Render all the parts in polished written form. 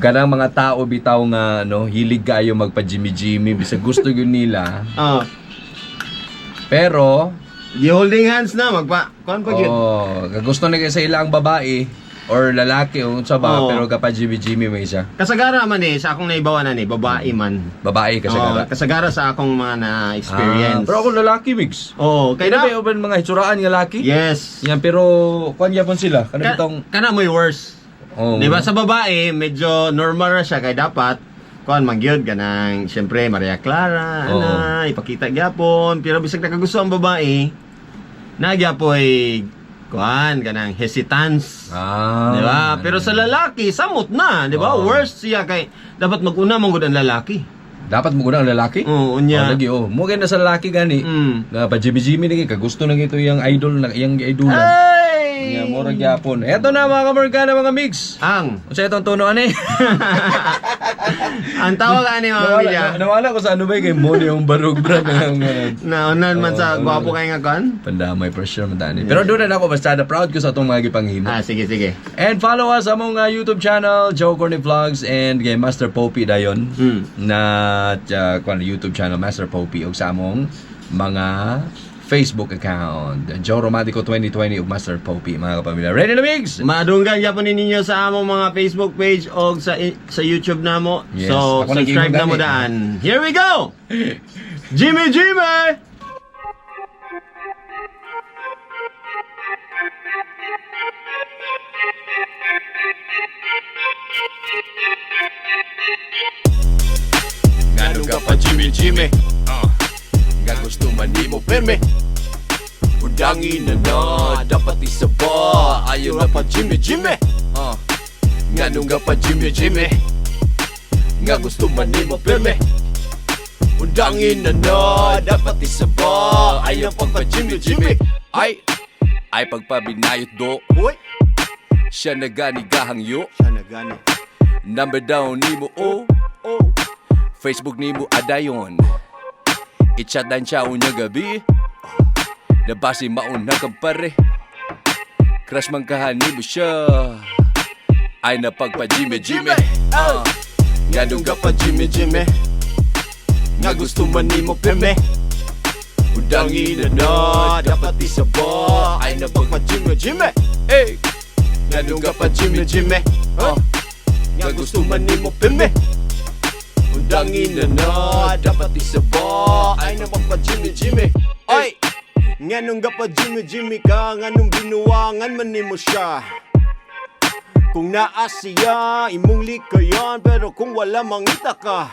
Kanang mga tao bitaw nga no, hilig kaayo magpa-Jimmy Jimmy bisag gusto gyud nila. Pero Di holding hands na magpa kuan pa gyud. Oh, gusto na kay sa ilang babae or lalaki o unsa ba, pero kapag Jimmy Jimmy may siya. Kasagara man eh sa akong naibawan na ni babae man. Babae kasagara. Oo, kasagara sa akong mga na-experience. Ah, pero ako lalaki mix. Oh, Kay kay na na ba uban mga hitsuraan nga laki? Yes. Yan, pero kuan gyapon sila kana bitong Kana mo'y worse. Di ba sa babae, medyo normal ra siya kay dapat kuan man gyud kanang syempre Maria Clara, ana, ipakita gyapon, pero bisag nakagusto ang babae, na gyapoy kuan kanang hesitance. Di ba? Pero sa lalaki, samot na, di ba? Oo. Worst siya kay dapat maguna man gud ang lalaki. Dapat mo ang lalaki? Oo, unya. Oh, lagi oh. Mo na sa lalaki gani. Na pa Jimmy Jimmy ni kay gusto na ito yung idol na iyang idolan. Ay! Nya mura gyapon. Eto na, mga kamorgana, mga mix. Ang Unsa itong tono ani? Ang tawag ani, mga pamilya. Nawala ko sa ano ba kay mo ni yung barug bra na Naunan man sa Oo, gwapo kay nga kuan. Pandamay pressure man tani. Pero doon na ako basta na proud ko sa atong mga gipanghimo. Ah, sige sige. And follow us sa among YouTube channel, Joe Corny Vlogs and kay Master Popey dayon na kuan YouTube channel Master Popey ug sa among mga Facebook account Joe Romantico 2020 ug Master Popey, mga kapamilya. Ready na, Migs? Madunggan gyapon ninyo sa among mga Facebook page o sa YouTube namo. Yes. So Ako subscribe na nag-iingon mo gani. daan. Here we go. Jimmy Jimmy. Ngano ka pa Jimmy Jimmy? Nga gusto man nimo perme. Undangin na na, dapat isaba. Ayaw na pa Jimmy Jimmy. Ngano nga pa Jimmy Jimmy? Nga gusto man nimo perme. Undangin na na, dapat isaba. Ayaw pag pa Jimmy Jimmy. Ay! Ay pagpabinayot do. Uy, Siya nagani gahangyo. siya na gani. Number down nimo oh. Oh. Facebook nimo adayon. I-chat dan siya unya gabi. Nabasi mauna ka pare. Crush man kahan nimo siya. Ay napagpa Jimmy Jimmy. Ah. Nganong ka pa Jimmy Jimmy? Nga gusto man nimo peme. Udangin na na, dapat isaba. Ay napagpa Jimmy Jimmy. Hey! Nganong ka pa Jimmy Jimmy? Ah. Nga gusto man nimo peme. Undangin na na, dapat isaba. Ay napagpa Jimmy Jimmy. Ay! Nganong gapa Jimmy Jimmy ka, nganong binuwangan man nimo siya? Kung naa siya, imong likayan, pero kung wala, mangita ka.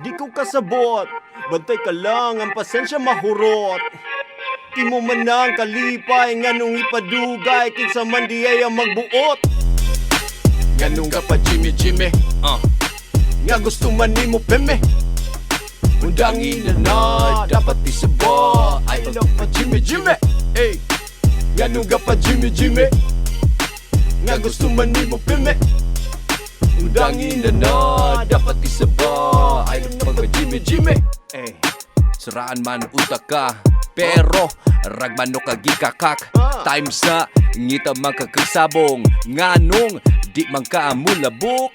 Di ko kasabot, bantay ka lang, ang pasensya mahurot. Imo man ang kalipay, nganong ipadugay, kinsa man di ay ang magbuot. Nganong ka pa Jimmy Jimmy? Nga gusto man nimo peme. Undangin na na, dapat isaba. Ay pa Jimmy Jimmy. Ey! Nganong ka pa Jimmy Jimmy? Nga gusto man nimo peme. Undangin na na, dapat isaba. Ay pa Jimmy Jimmy. Eh, Siraan man utak ka, pero ragmano ka gikakak. Times na ngita man ka kasabong. Nganong di man ka mulabok.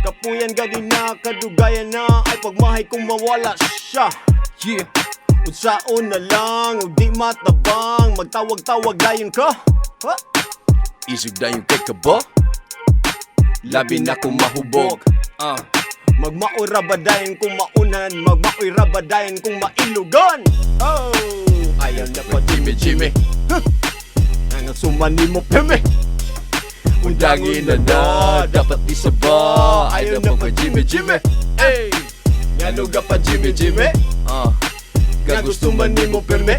Kapuyan gani na, kadugayan na, ay pagmahay kung mawala siya. Unsaon na lang, ug di matabang, magtawag-tawag dayon ka. Ha? Isig dayon kay ka ba? Labi na kung mahubog. Magmaoy ra ba dayon kung maunan, magmaoy ra ba dayon kung mailugan? Oh, ayaw na pa Jimmy Jimmy. Ang suman nimo peme. Undangin na na, dapat isaba. Ayaw na pa Jimmy Jimmy. Ey! Ngano ka pa Jimmy Jimmy? Nga gusto man nimo perme.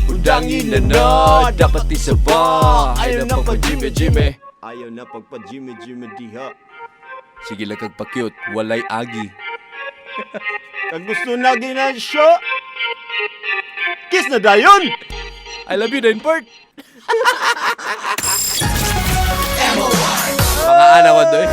Undangin na na, dapat isaba. Ayaw na pa Jimmy Jimmy. Ayaw na pagpa Jimmy Jimmy diha. Sige lang kag pa-cute, walay agi. Kag gusto na ginan siya. Kiss na dayon. I love you, Danport. Mga anak ko doy.